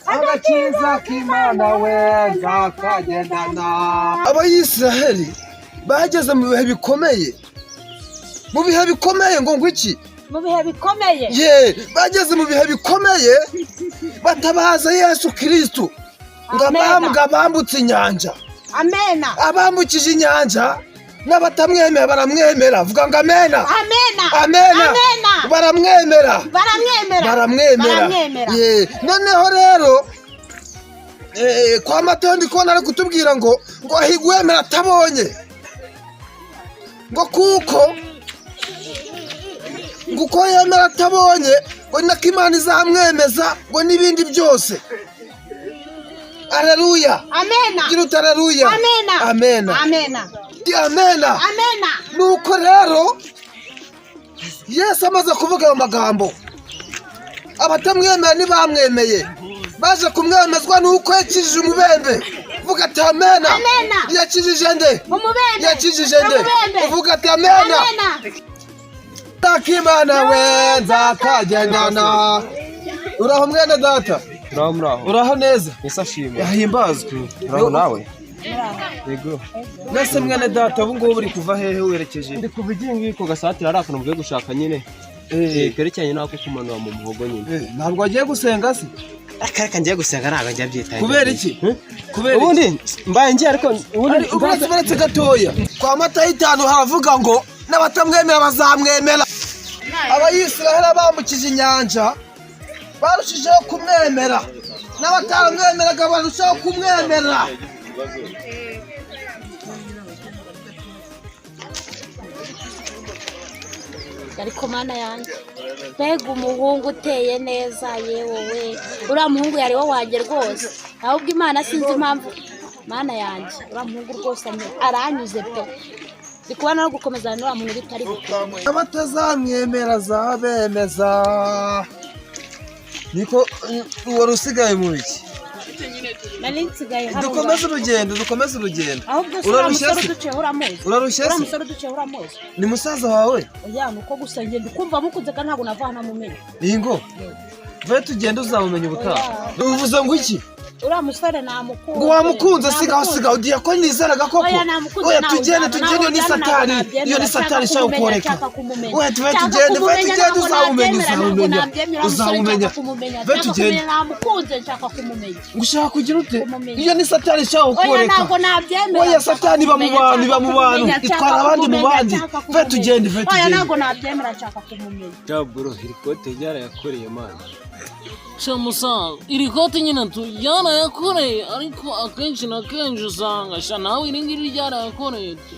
Agakiza k'Imana we nzakagendana. Abayisiraheli bageze mu bihe bikomeye, mu bihe bikomeye ngo iki? Mu bihe bikomeye. Ye, bageze mu bihe bikomeye batabaza Yesu Kirisitu ngo Amena. abambwe abambutse inyanja. Amena. Abambukije inyanja n'abatamwemera baramwemera. Vuga ngo amena. Amena. Amena. Amena. Baramwemera. Baramwemera. Baramwemera. Baramwemera. Ye, noneho rero kwa Matayo ndi kubona ari kutubwira ngo hahirwa uwemera atabonye, ngo kuko ngo uko yemera atabonye ngo ni nako Imana izamwemeza ngo n'ibindi byose. Aleluya. Amena. Gira uti aleluya. Amena. Amena. Amena. Amena. Amena. Nuko rero Yesu amaze kuvuga ayo magambo, abatamwemera ntibamwemeye, baje kumwemezwa nuko yakijije umubembe. Vuga ati amena. Amena. Yakijije nde? Umubembe. Yakijije nde? Umubembe. Uvuga ati amena. Amena. Akimana we nzakagendana. Uraho mwene data? Muraho, muraho. Uraho neza? Yesu ashimwe. Yahimbazwe. Muraho nawe? Yego. Mwese mwene data, ubu ngubu uri kuva hehe werekeje? Ndi kuva igiye ngiye ku gasatira, ari akantu mvuye gushaka nyine. Kerekeranye n'ako kumanura mu muhogo nyine. Ntabwo wagiye gusenga se? Reka ngiye gusenga, ntabwo njya byitaye. Kubera iki? Kubera iki? Ubundi mbaye ngiye, ariko ubundi Ari uretse, uretse gatoya, kwa Matayo 5 haravuga ngo n'abatamwemera bazamwemera. Abayisiraheli bambukije inyanja barushijeho kumwemera, n'abataramwemeraga barushaho kumwemera. Ariko Mana yanjye, mbega umuhungu uteye neza! Yewe we, uriya muhungu yari wo wanjye rwose. Ahubwo Imana sinzi impamvu. Mana yanjye, uriya muhungu rwose aranyuze pe. Ndi kubona no gukomezana n'uriya muntu bitari gukunda. Abatazamwemera zabemeza. Niko wari usigaye mu biki? Nari nsigaye hano. Dukomeze urugendo, dukomeze urugendo. Ahubwo se uriya Urarushye musore se? uduciyeho uramuzi? Urarushye Uriya se? musore uduciyeho uramuzi? Ni musaza wawe? Oya, ni uko gusa njye ndi kumva mukunze kandi ntabwo nava hano amumenye. Ingo vayo tugende, uzamumenya ubutaha. Uvuze ngo iki? Uriya musore namukunze. Ngo wamukunze? Sigaho. Namukunze. Sigaho, diyakoni nizeraga koko. Oya, namukunze. Oya, Nawe tugende. ujyana, Tugende, iyo ni nawe ujyana, satani. ntabwo Iyo ni nabyemera. satani Nshaka ishaka kumumenya, kukoreka. nshaka kumumenya. Oya, tuve Nshaka tugende, ve kumumenya, tugende. ntabwo Uzamumenya. nabyemera, ntabwo Uzamumenya. nabyemera. Uriya musore Uzamumenya. nshaka kumumenya, Ve nshaka tugende. kumumenya, namukunze, nshaka kumumenya. Ngo ushaka kugira ute? Kumumenya. Iyo ni satani ishaka Oya, kukoreka. ntabwo nabyemera. Oya, Nshaka satani iba mu kumumenya, bantu, iba mu nshaka bantu, kumumenya, itwara nshaka abandi mu kumumenya, bandi. nshaka Ve kumumenya. tugende, ve Oya, tugende. ntabwo nabyemera, nshaka kumumenya. Bro, iri kote ryarayakoreye mana. Sha musaza, iri kote nyine ryarayakoreye, ariko akenshi na kenshi usanga sha nawe iri ngiri ryarayakoreye tu.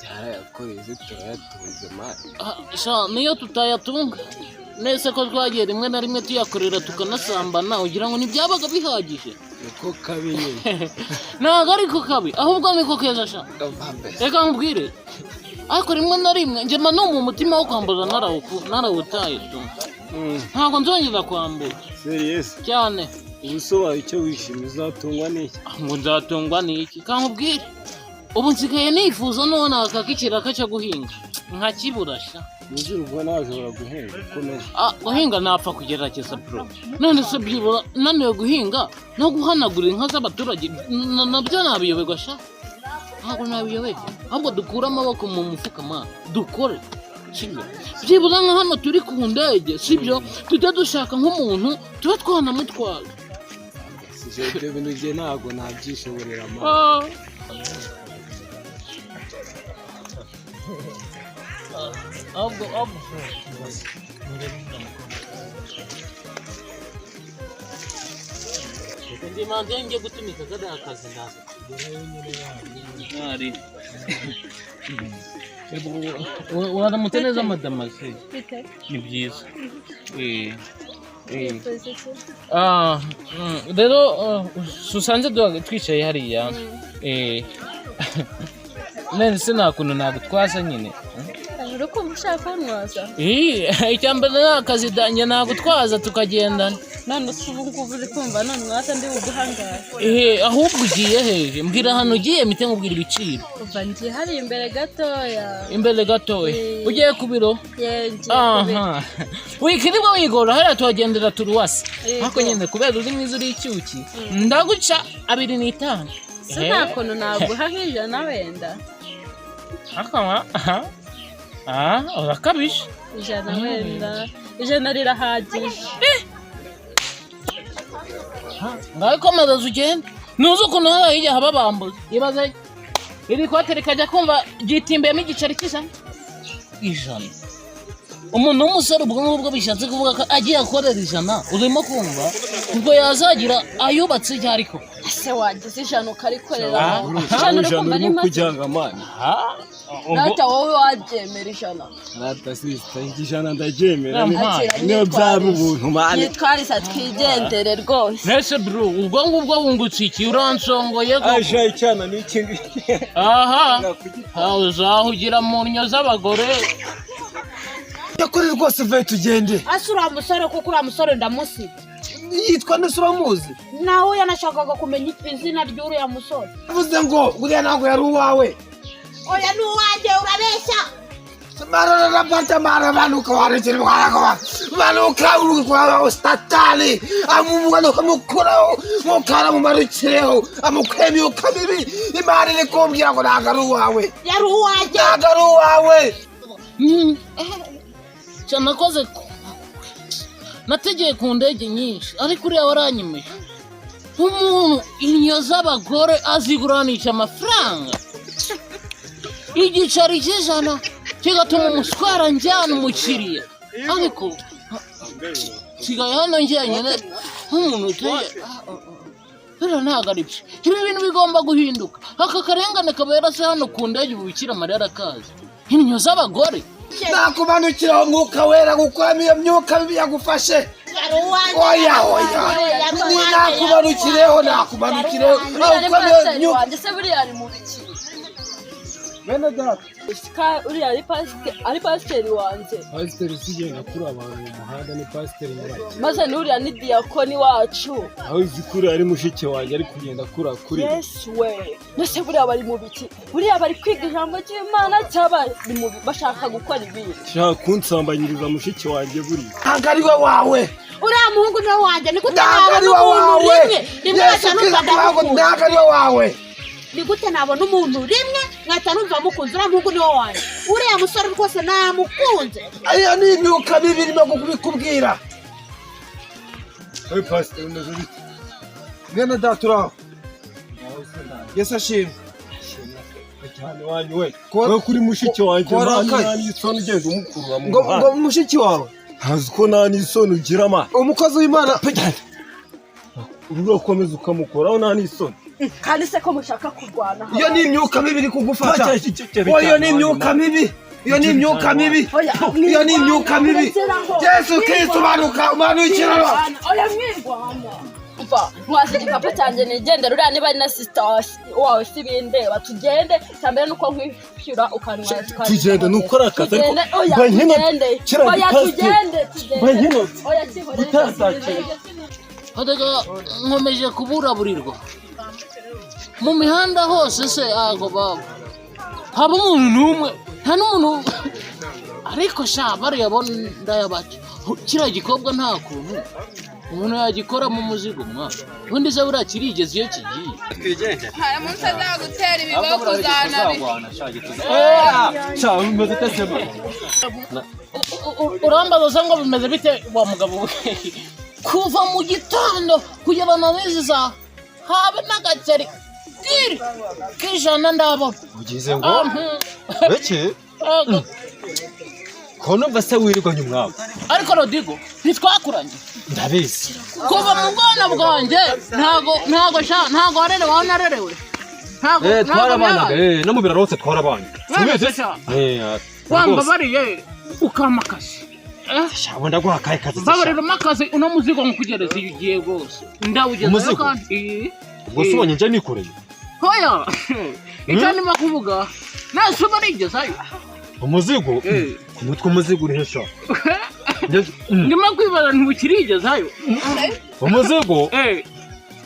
Ryarayakoreye se turayatunze mana? Ah, sha niyo tutayatunga nese ko twagiye rimwe na rimwe tuyakorera tukanasambana, ugira ngo ntibyabaga bihagije? Niko kabi nyine. Ntabwo ariko kabi, ahubwo niko keza sha. Reka nkubwire, ariko rimwe na rimwe njye mba numva umutima wo kwambuza narawutaye tu. Ntabwo nzongera kwambura. Serious? Cyane. Ubu icyo wishimye, uzatungwa n'iki? Ngo nzatungwa n'iki? Kankubwire, ubu nsigaye nifuza none akakikiraka cyo guhinga nkakibura sha. Nizere ubwo nawe ushobora guhinga ukomeze. Ah, guhinga napfa kugerageza bro. None se byibura naniwe guhinga no guhanagura inka z'abaturage nabyo nabiyoberwa sha? Ntabwo nabiyoberwa. Ahubwo dukure amaboko mu mufuka ma dukore, sibyo? Byibura nka hano turi ku ndege, sibyo? Tujya dushaka nk'umuntu tuba twanamutwara. Sije ibyo bintu njye ntabwo nabyishoborera mana. Ah. Ahubwo ndi manze njye gutumika kariya kazi, ndaza. Mwari waramutse neza madamaze. Ni byiza. Ah, rero susanze twicaye hariya. None se nta kuntu nagutwaza nyine? Uri kumva ushaka kuntwaza? Icya mbere ni akazi danjye, nagutwaza tukagendana. None se ubu ngubu uri kumva none mwasa ndi buguhangaye? Ehe, ahubwo ugiye hehe? Mbwira ahantu ugiye mpite nkubwira ibiciro. Kuva ngiye hariya imbere gatoya. Imbere gatoya? Eh. Ugiye ku biro? Ye, ngiye ku biro. Aha, wikirirwa wigora, hariya tuhagendera turuwasi. Yego. Ariko nyine kubera uri mwiza, uri icyuki, ndaguca 25. Se nta kuntu naguha nk'ijana wenda? Akaba aha aha, urakabije. 100 wenda, 100 rirahagije. Ngaho komeza ugende, ntuzi ukuntu hariya hirya haba bambuza. Ibaze iri kote rikajya kumva ryitimbiyemo igiceri cy'ijana, 100. Umuntu w'umusore ubwo ngubwo bishatse kuvuga ko agiye akorera 100, urimo kumva ubwo yazagira ayubatse icyo ariko. Ese wagize 100 ukarikorera? Ah, 100 uri kumva ari Urimo make? kujyanga mani. Rata wowe wabyemera 100? Rata sister, 100 ndaryemera. Yampaye. Niyo byaba ubuntu mani. Yitwariza twigendere rwose. Mbese bro, ubwo ngubwo wungutse iki? Uransongoye koko. Aje icyana n'iki ngiki. Aha uzahugira mu nnyo z'abagore. Yakuri rwose, vayo tugende. Ase uriya musore, kuko uriya musore ndamusiga. Yitwa nde se, uramuzi? Nawe yanashakaga kumenya izina ry'uriya musore. Avuze ngo uriya ntabwo yari uwawe. Oya, ni uwanjye, urabeshya. Mararabata marabanuka warekera mwana manuka urwa satani amumanuka mukuraho mukara mumarukireho amukura imyuka mibi. Imana iri kumbwira ngo ntabwo ari uwawe. Yari uwanjye. Ntabwo ari uwawe. Cyane nakoze nategeye ku ndege nyinshi, ariko uriya waranyemeje. Umuntu innyo z'abagore aziguranisha amafaranga igiceri cy'ijana kigatuma umuswara njyana umukiriya, ariko nsigaye hano njyenyine nk'umuntu uteye. Biriya ntabwo ari byo, ibi bintu bigomba guhinduka. Aka karengane kabera se hano ku ndege, ubu Bikira Mariya arakazi, innyo z'abagore. Nakumanukiraho umwuka wera gukuramo iyo myuka mibi yagufashe. Yari uwanjye. Oya, oya. Yari Ni uwanjye. nakumanukireho, nakumanukireho. Uriya ni Aho ukomeye pasiteri myuka wanjye se, buriya ari mu biki? Bene data. Uriya ari pasiteri wanjye. Pasiteri usigenda kuri abantu mu muhanda ni pasiteri nyabaki? Maze n'uriya ni diyakoni wacu. Aho uzi kuri ari mushiki wanjye ari kugenda kura kuri. Yesu we, mbese buriya bari mu biki? Buriya bari kwiga ijambo ry'Imana cyangwa bari bashaka gukora ibindi? Shaka kunsambanyiriza mushiki wanjye buriya. Ntabwo ari we wawe. Uriya muhungu niwe wanjye, ni gute Ntabwo ari nabona we umuntu wawe. rimwe rimwe Yesu nkahita numva Kristo ntabwo ndamukunze? Ntabwo ari we wawe. Ni gute nabona umuntu rimwe nkahita numva mukunze? Uriya muhungu niwe wanjye, uriya musore rwose namukunze. Iyo ni imyuka mibi irimo kubikubwira. Wowe pasiteri umeze bite? Mwene data, uraho? Yesu ashimwe. Cyane wanyu we. Ko- Wowe kuri mushiki wanjye ko mani warakaye. nta n'isoni ugenda umukurura mu Ngo ngo muhanda. mushiki wawe? Ntazi ko nta n'isoni ugira mani. Umukozi w'Imana. Urakomeza ukamukoraho nta n'isoni. Kandi se ko mushaka kurwana? Iyo ni imyuka mibi iri kugufata. Oya, iyo ni imyuka mibi, iyo ni imyuka mibi, iyo ni imyuka mibi. Yesu Kristo, umanuka, umanukira. Oya, mwirwana. Umva, ntwaze igikapu cyanjye nigendera. Uriya niba ari na sister wawe si bindeba. Tugende. Icya mbere ni uko nkwishyura ukantwara. Tugende, ni ukora akazi ariko Tugende, oya. mba nkino- Tugende. kiriya Oya. gipasiteri. Tugende, tugende. Mba nkino- Oya, kihorere. Utazakira. Erega nkomeje kuburaburirwa mu mihanda hose se, ago baba haba umuntu n'umwe, nta n'umuntu. Ariko sha bariya bo ndayabaca. Kiriya gikobwa nta kuntu umuntu yagikoramo umuzigo mwa ubundi se buriya kirigeze iyo kigiye. Twigendere. Hari umunsi azagutera ibiboko uzanabira. Sha, umeze ute se ma? Urambaza se ngo bimeze bite wa mugabo we? Kuva mu gitondo kugera na n'izi saha habe n'agaceri kiri k'ijana ndabona. Ugize ngo Ah, hmm. beke Ego. ko numva se wirirwanye umwawe. Ariko Rodigo, ntitwakuranye? Ndabizi. Kuva mu bwana bwanjye ntago sha ntago warerewe aho narerewe, ntago Eh, ntago twarabanaga byabaye. eh no mu biraro hose twarabanye. None se sha, Eh, wambabariye ukampa akazi. Eh, sha ndaguha akahe kazi se, sha? Mbabarira umpe akazi, uno muzigo nkukugereza iyo ugiye rwose ndawugezayo. Umuzigo? Kandi eh, Ubwo se ubonye nje nikoreye? Hoya, icyo ndimo kuvuga nase uba nigezayo. Umuzigo? Eh. Ku mutwe umuzigo uri he sha? Ndimo kwibaza ntibukirigezayo. Umuzigo? Eh.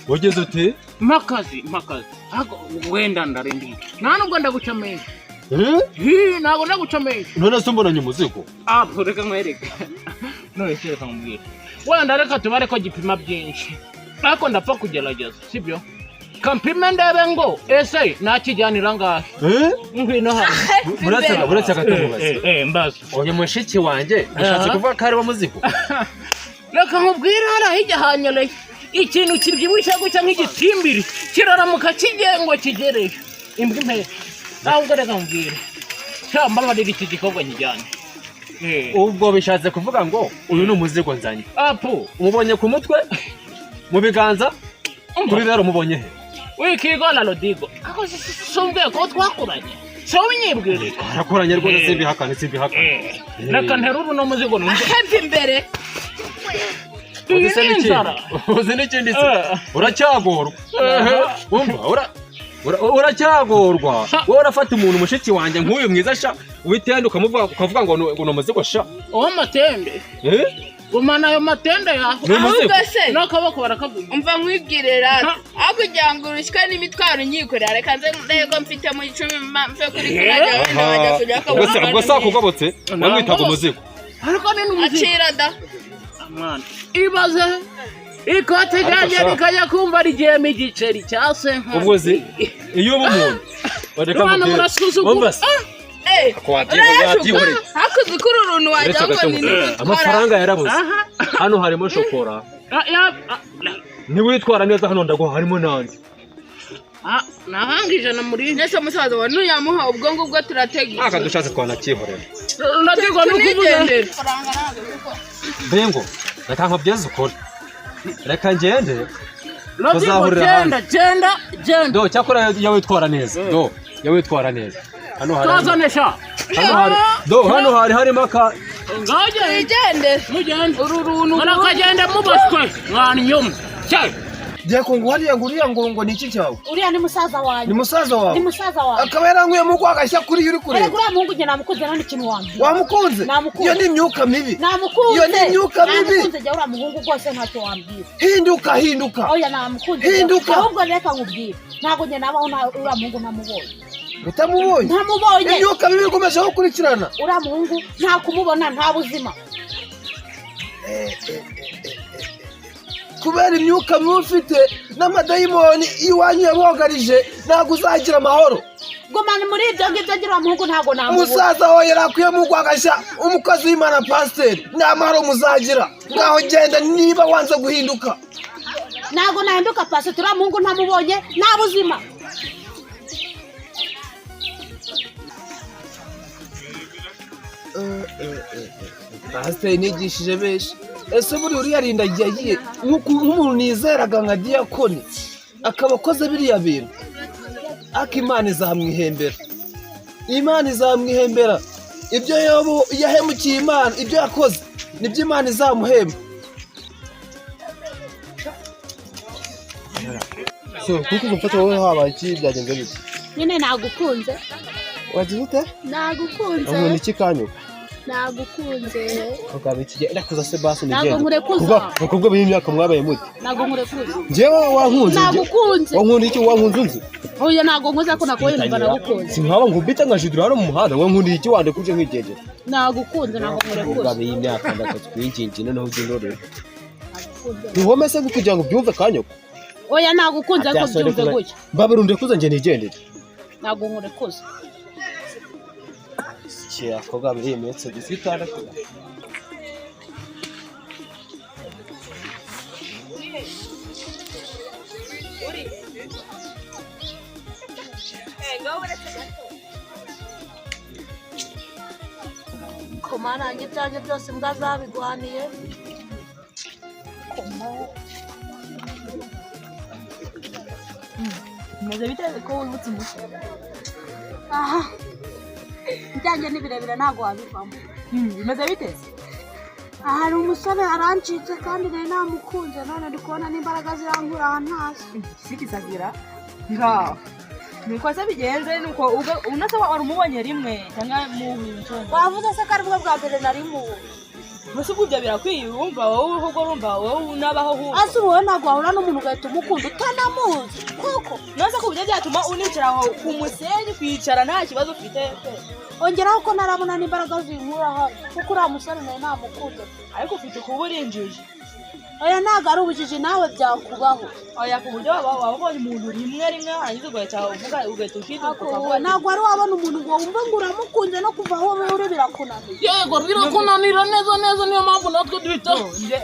Ugeze uti? Mpakazi, mpakazi. Ariko wenda ndarindiye. Nta nubwo ndaguca menshi. Eh? Hi, ntabwo ndaguca menshi. None se mbonanye umuzigo? Ah, reka nkwereke. None se reka nkubwire. Wenda reka tubare ko gipima byinshi. Ariko ndapfa kugerageza, sibyo? Kampime ndebe ngo ese nakijyanira ngahe? Eh? Ngwino hano. Buretse gato mubaze. Eh, mbaza. Uyu mushiki wanjye ushatse kuvuga ko ari wo muzigo? Reka nkubwire, hariya hirya hanyereye ikintu kibyibushye gutya nk'igitimbiri, kiraramuka kigiye ngo kigereyo imbwa impera. Ahubwo reka nkubwire, sha, mbabarira, iki gikorwa nkijyane. Ubwo bishatse kuvuga ngo uyu ni umuzigo nzanye? Apu. Umubonye ku mutwe, mu biganza, ku bibero, umubonye he? Wikigona Rodigo, ako sumbwiye ko twakuranye, si wowe unyibwiriye? Twarakoranye rwose, simbihakane, simbihakane. Reka nterure uno muzigo numve. Aheva imbere. Iyi Uzi se ni n'ikindi? inzara. Uzi n'ikindi se? Uracyagorwa. Umva, uracyagorwa. Wowe urafata umuntu mushiki wanjye nk'uyu mwiza sha, witende ukamuvuga, ukavuga ngo ni umuzigo sha. Uw'amatende. Eh? Gumana ayo matende yawe. Ni umuzigo. Ahubwo se n'akaboko barakavuga. Umva nkwibwire rata, aho kugira ngo urushywe n'imitwaro unyikorera, reka nze ndebe ko mfite mu icumi mve kuri kurajya wenda bajya kujya. Ubwo se wakugobotse wamwitaga umuzigo? Ariko ni n'umuzigo. Acira da. Mwana, ibaze ikote ryanjye Ariko sha. rikajya kumva rigiyemo igiceri cya senkani. Ubwo uzi iyo uba umuntu bareka Rubanda mubwire. murasuzugura. Umva se. Eh, Ako wabyihoreye. urayashuka hakuze ko uru runtu wagira Uretse ngo gato ni mubwire. n'urutwara. Amafaranga yarabuze. Aha. Hano harimo shokora. Ah, Niwitwara neza hano ndaguha, harimo n'andi. Ah, nahanga 100 muri. Nese musaza wa nuyamuha, ubwo ngubwo turatega. Aka dushatse twanakihorera. Rodigo, ni ukuvuga. Tunigendere. Bengo, reka nkubwize ukuri, reka ngende. Rodigo, Tuzahurira. genda, genda, genda. Do, cyakora iyo witwara neza, do, iyo witwara neza hano hari Twazane sha. Hano hari, do, hano hari harimo aka. Ngaho genda. Twigendere. Mugende. Uru runtu. Murakagenda muboswe mwana inyuma cye. Diako, ngo hariya ngo uriya ngo ni iki cyawe? Uriya ni musaza wanjye. Ni musaza wawe? Ni musaza wanjye. Akaba yaranyweyemo urwagashya kuri iyo uri kureba. Erega uriya muhungu njye namukunze, nta n'ikintu wambwira. Wamukunze? Namukunze. Iyo ni imyuka mibi. Namukunze. Iyo ni imyuka mibi. Namukunze njye uriya muhungu rwose, ntacyo wambwira. Hinduka, hinduka. Oya, namukunze. Hinduka. Ahubwo reka nkubwire, ntabwo njye nabaho uriya muhungu ntamubonye. Utamubonye? Ntamubonye. Imyuka mibi ikomeje gukurikirana. Uriya muhungu nta kumubona nta buzima. Kubera imyuka mibi ufite n'amadayimoni iwanyu yabogarije, ntabwo uzagira amahoro. Gumana muri ibyo ngibyo, ngira uriya muhungu ntabwo namubona. Umusaza wawe yari akuyemo urwagashya, umukozi w'Imana pasiteri, nta mahoro muzagira. Ngaho genda niba wanze guhinduka. Ntabwo nahinduka pasi, uriya muhungu ntamubonye nta buzima. Pasiteri nigishije benshi, ese buriya uriya rindagiye agiye nk'umuntu nizeraga nka diyakoni akaba akoze biriya bintu, ariko Imana izamwihembera, Imana izamwihembera. Ibyo Yobu yahemukiye Imana, ibyo yakoze nibyo Imana izamuhemba. So kuko umufata wowe, habaye iki? Byagenze bite? Nyine nagukunze. Wagize ute? Nagukunze. Umuntu iki kanyuka? Nagukunze. Ukaba iki? Ndakuza se basi. Ntabwo Nigende. nkurekuza. Kuba abakobwa b'imyaka mwabaye muti. Ntabwo nkurekuza. Njyewe wankunze? Nagukunze. Wankunda iki? Wankunze unzi? Oya, ntabwo nkuze, ko nakubonye numva nagukunze. Sinkaba nkubita nkajidura hano mu muhanda. Wankunda iki wandekuje nkigendera? Nagukunze, ntabwo nkurekuza. Ubwo y'imyaka ndakatwingingi, noneho ujye untorera. Duhome se kugira ngo ubyumve kanyoko? Oya, nagukunze, ariko byumve gutya. Mbabura undekuza njye nigendere. Ntabwo nkurekuza. Abakobwa muri iyi minsi gusa itandatu. Koma nanjye ibyanjye byose imbwa zabigwaniye. Koma. Bimeze bite ko wibutse umutwe? Aha, ibyanjye ni birebire, ntabwo wabivamo. Bimeze bite? Aha hari umusore arancitse kandi nari namukunze, none ndi kubona n'imbaraga zirankura ahantu hasi. Sikizagira ngaho niko se bigenze, nuko ubwo unase wari umubonye rimwe cyangwa mu Wavuze se ko ari bwo bwa mbere nari mubonye? Mbese ubwo ibyo birakwiye, wumva wowe ahubwo urumva wowe unabaho ahubwo. Ase ubu wowe ntabwo wahura n'umuntu ugahita umukunda utanamuzi koko? None se ku buryo byatuma unicara aho ku musenyi, kwicara nta kibazo ufite pe? Ongeraho ko ntarabona n'imbaraga zinkura hano, kuko uriya musore nawe namukunze. Ariko ufite kuba urinjije. Oya, ntabwo ari ubujiji, nawe byakubaho. Oya, ku buryo waba ubonye umuntu rimwe rimwe, warangiza ugahita uvuga, ugahita ushiduka ukavuga ati, Ntabwo wari wabona umuntu ngo wumve ngo uramukunze, no kuva aho uri birakunaniye? Yego, birakunanira neza neza. Niyo mpamvu natwe duhita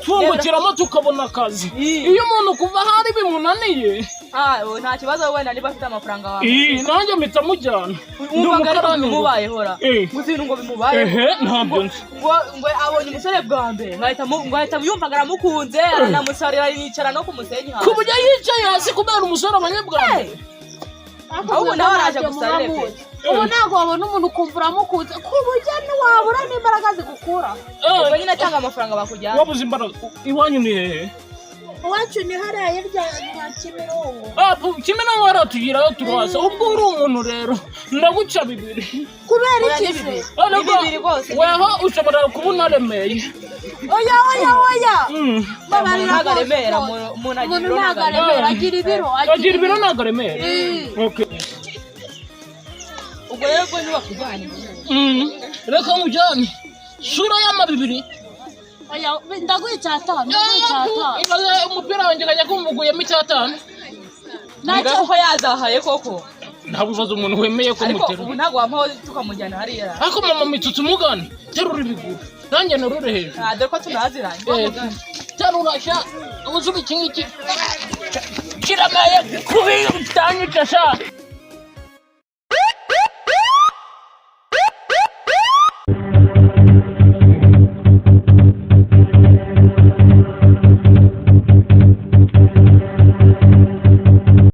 twungukiramo tukabona akazi. Iyo umuntu kuva aho ari bimunaniye. Ah, ubu nta kibazo, wenda niba afite amafaranga wawe. Ii, nanjye mpita mujyana. Ndi Wumvaga ariko umukarani. bimubayeho ra? Eh. Ngo ibintu ngo bimubayeho. Ehe, ntabyo nzi. Ngo abonye umusore bwa mbere, ngo ahita yumvaga aramukunze, aranamusarira, yicara no ku musenyi Ku hasi. buryo yicaye hasi kubera umusore abonye bwa mbere. Ahubwo nawe araje gusarire pe. Ubu ntabwo wabona umuntu ukumva uramukunze ku buryo ntiwabura n'imbaraga zigukura? Ubwo nyine atanga amafaranga bakujyana. Wabuze imbaraga. Iwanyu ni hehe? Iwacu ni hariya hirya nka Kimironko. Ah, Kimironko hariya tugirayo turahasa. Ubwo uri umuntu rero ndaguca bibiri. Kubera Oya, iki ni se? bibiri. Ariko Ni bibiri rwose. Weho ushobora kuba unaremeye. Oya, oya, oya. Babarira. Ntabwo Rwose, aremera, rwose. umuntu agira Umuntu ibiro. ntabwo aremera, agira ibiro. Agira ibiro, ntabwo aremera. Okay. Ubwo rero ubwo ntibakujyanye. Reka nkujyane sura y'ama bibiri. Oya, ndaguha icyatanu, ndaguha icyatanu. Ibaze umupira wanjye ukajya kumvuguyemo icyatanu. Ntacyo kuko yazahaye koko. Ntabwo ubaza umuntu wemeye ko Ariko mutera. ubu ntabwo wampaho tukamujyana hariya. Ariko mama mitsutsi umugane, terura ibiguru nanjye nerure hejuru. Ah, dore ko tunaziranye. Terura sha, uzuba iki ngiki kiramaye kubi utanyica sha.